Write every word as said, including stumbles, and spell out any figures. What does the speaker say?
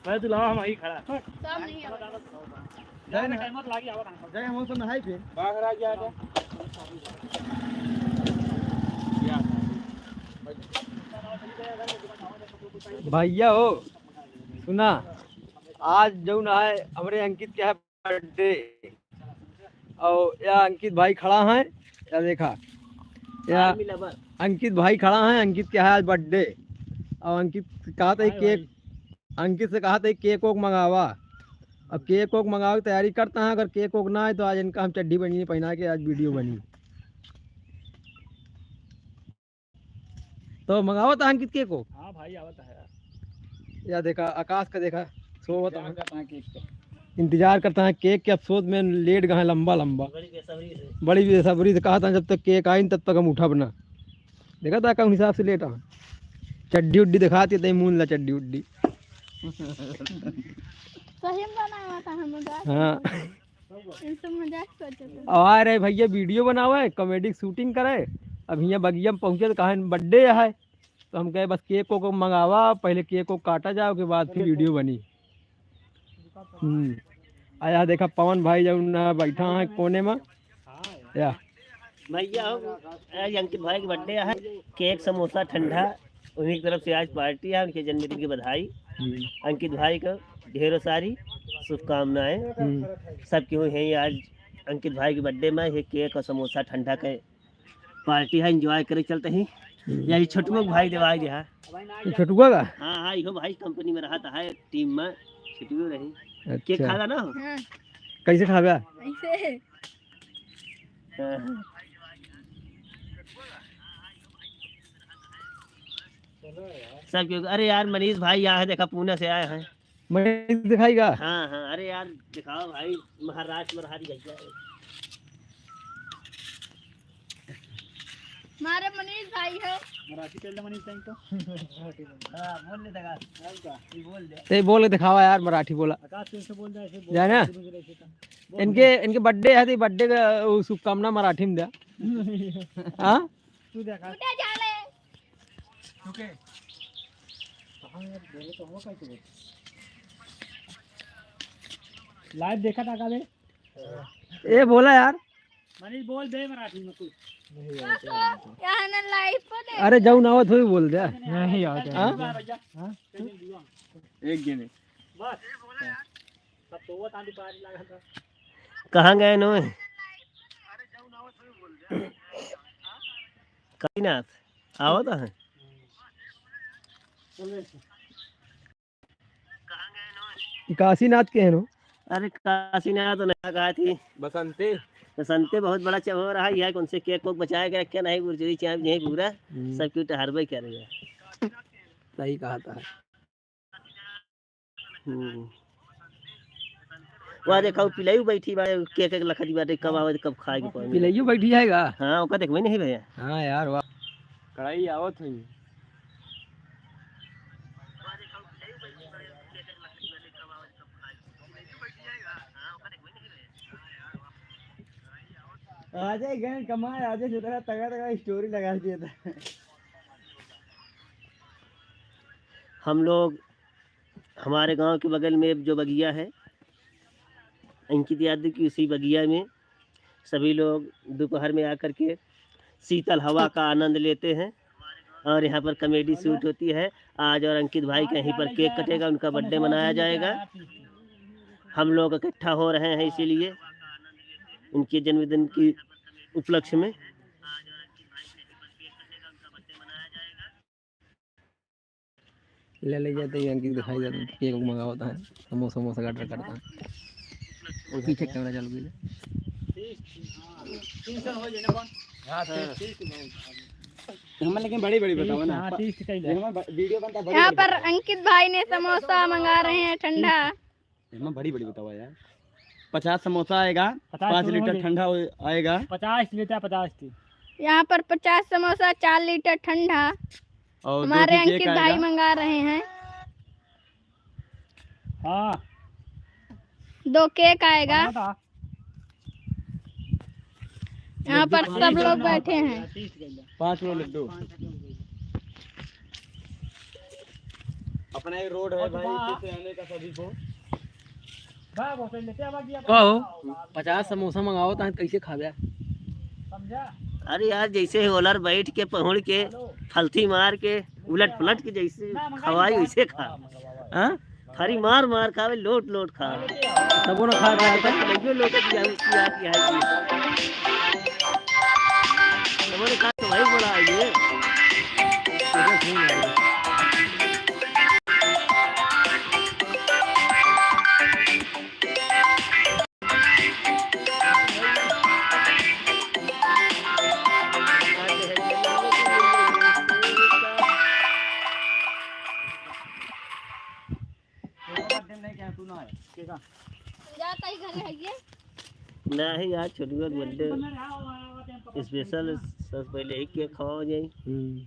मैं तो लावा, हम वहीं खड़ा। सब नहीं है। जय ना। टाइमर लागी, आवा कहाँ? जय, हम तो नहाई थे। बाहर आ गया था। भैया हो, सुना, आज जौन है हमरे अंकित के है बर्थडे, और या अंकित भाई खड़ा है, या देखा, या आर्मी लवर। अंकित भाई खड़ा है, अंकित के है आज बर्थडे, और अंकित से कहा था हाय केक, भाई। अंकित से कहा था केक वोक मंगावा। अब केक वोक मंगावे की तैयारी करता है, अगर केक वोक ना आए तो आज इनका हम चड्ढी बनिए पहना के आज वीडियो बनी। तो मंगावत है अंकित केक को? हाँ भाई, आवत है यार। या देखा, आकाश का देखा, सोवत इंतजार है। करता है केक का। इंतजार करता है केक के, अफसोस में लेट गए हैं लंबा लंबा। बड़ी बेसब्री से। बड़ी बेसब्री से कहा था, जब तक केक आई तब तक हम उठब ना। देखा था कौन हिसाब से लेट आ। चड्ढी उड्ढी दिखाती है, तई मून ला चड्ढी उड्ढी। सही में बनावा था हम मजाक। हाँ। इनसे मजाक करते थे। अब आ रहे भैया, वीडियो बनावे, कॉमेडी शूटिंग करे। अब हियाँ बगिया में पहुँचे तो कहा बर्थडे है, तो हम कहे बस केक को मंगावा, पहले केक को काटा जाए, उसके बाद फिर वीडियो बनी। हम्म। आ यहाँ देखा पवन भाई जौन ना बैठा है कोने में। या भैया हो, आज अंकित भाई के बर्थडे है, केक समोसा ठंडा, उन्हीं की तरफ से आज पार्टी है, उनके जन्मदिन की बधाई। हम्म। अंकित भाई को ढेरों सारी शुभकामनाएं। हम्म। सब क्यों है आज अंकित भाई के बर्थडे में ये केक और समोसा ठंडा के पार्टी है, एंजॉय करे चलते ही। हम्म। यही छोटुआ के भाई देवाई दे है। ये छोटुआ का? हाँ, हाँ, इहो भाई कंपनी में रहता है, टीम में छोटुआ रही। केक अच्छा। खाला ना हो? हाँ। कैसे खाबा? ऐसे। हाँ। सब क्यों, अरे यार, मनीष भाई यहाँ है, देखा, पुणे से आए हैं। मनीष दिखाई का? हाँ, हाँ, अरे यार, दिखाओ भाई, महाराष्ट्र में रहा दिखाई। हमारे मनीष भाई है। मराठी चल रहा मनीष भाई तो। हाँ, बोल ले दगा। और का? ये बोल दे। ते बोल के दिखावा यार, मराठी बोला। आकाश, तू इसे बोल दे, ऐसे बोल जाए ना? दे, मुझे ऐसे तो। बोल इनके, दे। इनके बर्थडे है, तो बर्थडे का, वो, शुभकामना मराठी में द्या। हाँ? तू देखा। उठा जा ले। ओके। कहाँ यार, बोले तो हो, कैसे बोले? लाइव देखा था का बे? ए, बोला यार। मनीष, बोल दे मराठी में कुछ। यहाँ ना लाइव पर दे। अरे, जाऊ ना आवत होई बोल दे। नहीं आवत है। हाँ? हाँ? एक गिने। बस। कहाँ गए नो? काशीनाथ, आवत है। ई काशीनाथ के है नो? अरे काशीनाथ तो नहीं कहा थी। बसंते। बसंते बहुत बड़ा चबो रहा, यह कौन से केक को बचाए के रखे नहीं, गुरचुरी चाय नहीं पूरा, हम्म। सब क्यों टहरबे कर रहे हैं। सही कहा था। हम्म। वह देखा, वो पिलाइयो बैठी बा, केक एक लखती बाटे, कब आवे, कब खाए के पावे। पिलाइयो बैठी जाएगा? हाँ, ओका देखबे नहीं भैया। हाँ यार, वाह। कढ़ाई आवत है। आ जाए गए कमाए, आ जाए जितना तगड़ा तगड़ा स्टोरी लगा दिया था। हम लोग हमारे गांव के बगल में जो बगिया है, अंकित यादव की, उसी बगिया में सभी लोग दोपहर में आकर के शीतल हवा का आनंद लेते हैं और यहाँ पर कॉमेडी शूट होती है। आज और अंकित भाई का यहीं पर केक कटेगा, उनका बर्थडे मनाया जाएगा। हम लोग इकट्ठा हो रहे हैं इसीलिए उनके जन्मदिन की उपलक्ष्य में। ले ले जाते हैं, अंकित दिखाई देता है, केक मंगावता है, समोसा, समोसा का ऑर्डर करता है। पीछे कैमरा चालू कीजिए। हम लेकिन बड़ी बड़ी बताओ ना। हाँ, तीस चाहिए। ये हमारा ब-, वीडियो बनता है, बड़ी यहाँ बड़ी पर बताओ। अंकित भाई ने समोसा मंगा रहे हैं ठंडा। एमा बड़ी बड़ी बतावा यार। पचास समोसा आएगा, पचास पाँच किलो लीटर हो गई। ठंडा हो-, आएगा। पचास लीटर, पचास की। यहाँ पर पचास समोसा, चार लीटर ठंडा। और दो हमारे केक अंकित भाई आएगा। मंगा रहे हैं। हाँ। दो केक आएगा। बना था। यहाँ पर सब लोग बैठे हैं। पाँच किलो लड्डू। अपना एक रोड है भाई, कैसे आने का सभी को। का हो, पचास समोसा मंगाओ तो कैसे खाबे? अरे यार, जैसे होलर बैठ के, पहुड़ के, फलथी मार के, उलट पलट के जैसे खवाई वैसे खा। हाँ? थारी मार मार खावे, लोट लोट खा। तबो ना खा पाए। तबो लोट की जावे, की आती है जी। तबो ने कहा तो भाई बोला आइए। जाता ही घरे है ये। नहीं यार, छोटुआ के बर्थडे स्पेशल, सबसे पहले ही केक खवाओ जाई। हम्म।